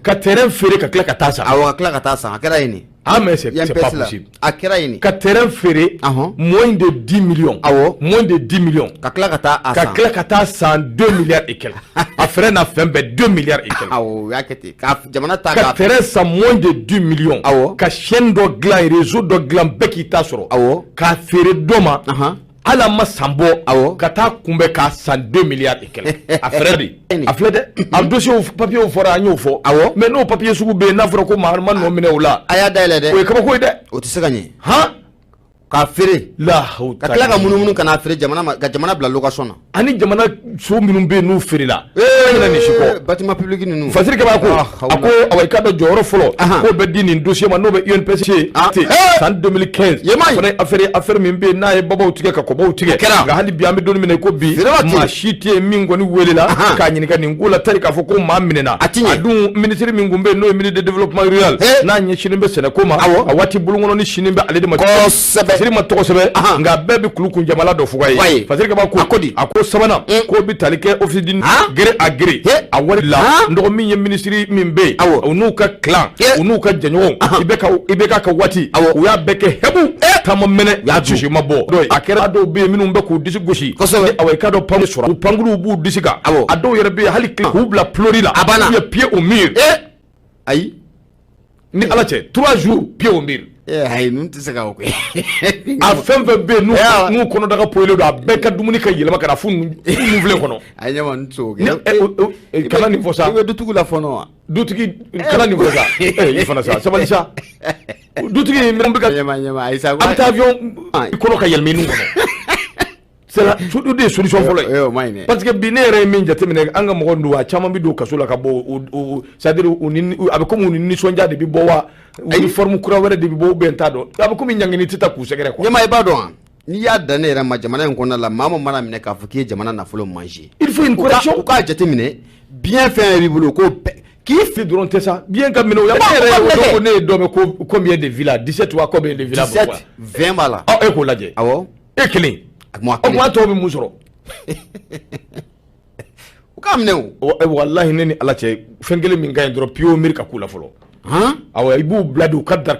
ka terrain feere ka tila ka taa san. Awɔ, ka tila ka taa san, a kɛra yen de. Ah, mais c'est pas possible. A kɛra yen. Ka terrain feere moins de 10 millions. Moins de 10 millions. Ka tila ka taa a san. Ka tila ka taa san 2 milliards et quelques. A fɛrɛ n'a fɛn bɛɛ 2 milliards et quelques. Awɔ, u y'a kɛ ten. Ka jamana ta ka terrain san moins de 10 millions. Ka chaîne dɔ dilan, réseau dɔ dilan, bɛɛ k'i ta sɔrɔ. K'a feere dɔ ma. Hali a ma san bɔ. Ka taa kunbɛn k'a san 2 milliards et quelques. A fɛrɛ de. A filɛ dɛ. A dossier papier fɔra, an y'o fɔ. Mais n'o papier sugu bɛ yen, n'a fɔra ko maa ma nɔ minɛ o la. A y'a dayɛlɛ dɛ. O ye kabako ye dɛ. O tɛ se ka ɲɛ. Han. K'a feere. Lahawu. Ka tila ka munumunu ka n'a feere jamana ma, ka jamana bila location na. Ani jamana so minnu bɛ yen n'u feerela. An ɲinɛ nin si kɔ. Bâtiment public ninnu. Fasiri Kaba ko, a ko awa, i k'a dɔn jɔyɔrɔ fɔlɔ k'o bɛ di nin dossier ma, n'o bɛ UNPC san 2015. Fana affaire min bɛ yen n'a ye babaw tigɛ ka kɔbaw tigɛ. Nka hali bi an bɛ don min na i ko bi, maa si tɛ yen min kɔni welela k'a ɲininka nin ko la tari k'a fɔ ko maa minɛna. A ti ɲɛ. A dun ministre min tun bɛ yen n'o ye ministre de développement rural, n'a ɲɛsinnen bɛ sɛnɛko ma, a waati bolonkɔnɔni sini bɛ ale de ma. Kosɛbɛ. Fasiri ma tɔgɔ sɛbɛn, nka bɛɛ bɛ kulu kun jamana dɔ fuga ye. Fasiri Kaba ko, ko di? A ko sabanan k'o bɛ tali kɛ office du gré à gré a wari la. N dɔgɔ min ye minisiri min bɛ yen, u n'u ka clan, u n'u ka jɛɲɔgɔnw, IBK ka waati, u y'a bɛɛ kɛ hebu taama mɛnɛ, u y'a dusu ma bɔ. A kɛra dɔw bɛ yen minnu bɛ k'u disi gosi. Awa, i k'a dɔn pan sɔrɔ, u pankuruw b'u disi kan. A dɔw yɛrɛ bɛ yen, hali k'u bila pilori la, a banna, u ye pied au mur. Ayi. Ni Ala cɛ, 3 jours pied au mur. Ayi, ninnu tɛ se ka o kɛ. A fɛn fɛn bɛ yen n'u kɔnɔdaga poyilen don, a bɛɛ ka dumuni ka yɛlɛma ka na f'u nunfilen kɔnɔ. Ayi ɲɛma, n tɛ se k'o kɛ. Kana nin fɔ sa. I bɛ dutigi la fɔlɔ wa? Dutigi, kana nin fɔ sa. I fana sa, sabali sa. Dutigi min bɛ ka ɲɛma ɲɛma, ayi sa. A bɛ taa avion kɔnɔ ka yɛlɛma i nun kɔnɔ. C'est la o de ye solution fɔlɔ ye. O ma ɲi dɛ. Parce que bi, ne yɛrɛ ye min jateminɛ, an ka mɔgɔ ninnu, a caman bɛ don kaso la ka bɔ, c'est à dire u ni a bɛ komi u ni nisɔndiya de bɛ bɔ wa, uniforme kura wɛrɛ de bɛ bɔ, ou bien n t'a dɔn, a bɛ komi ɲangini tɛ taa k'u sɛgɛrɛ quoi. Ɲɛma, i b'a dɔn wa, n'i y'a dan ne yɛrɛ ma, jamana in kɔnɔna la, maa min mana minɛ k'a fɔ k'i ye jamana nafolo manger. Il faut une correction. U k'a jateminɛ, bien fɛn b'i bolo, k'o bɛɛ k'i fi dɔrɔn tɛ sa, bien ka minɛ o. Ne yɛrɛ ye o don, ne ye dɔ mɛn ko combien de villas, 17 wa, combien de villas? 17, 20 b'a la. Ɔ, e k'o lajɛ. Awɔ. E kelen. Mɔgɔ O kuma tɔw bɛ mun sɔrɔ? U k'a minɛ o. Walahi, ne ni Ala cɛ, fɛn kelen min ka ɲi dɔrɔn, pied au mur ka k'u la fɔlɔ. Awɔ, i b'u bila de, u ka da.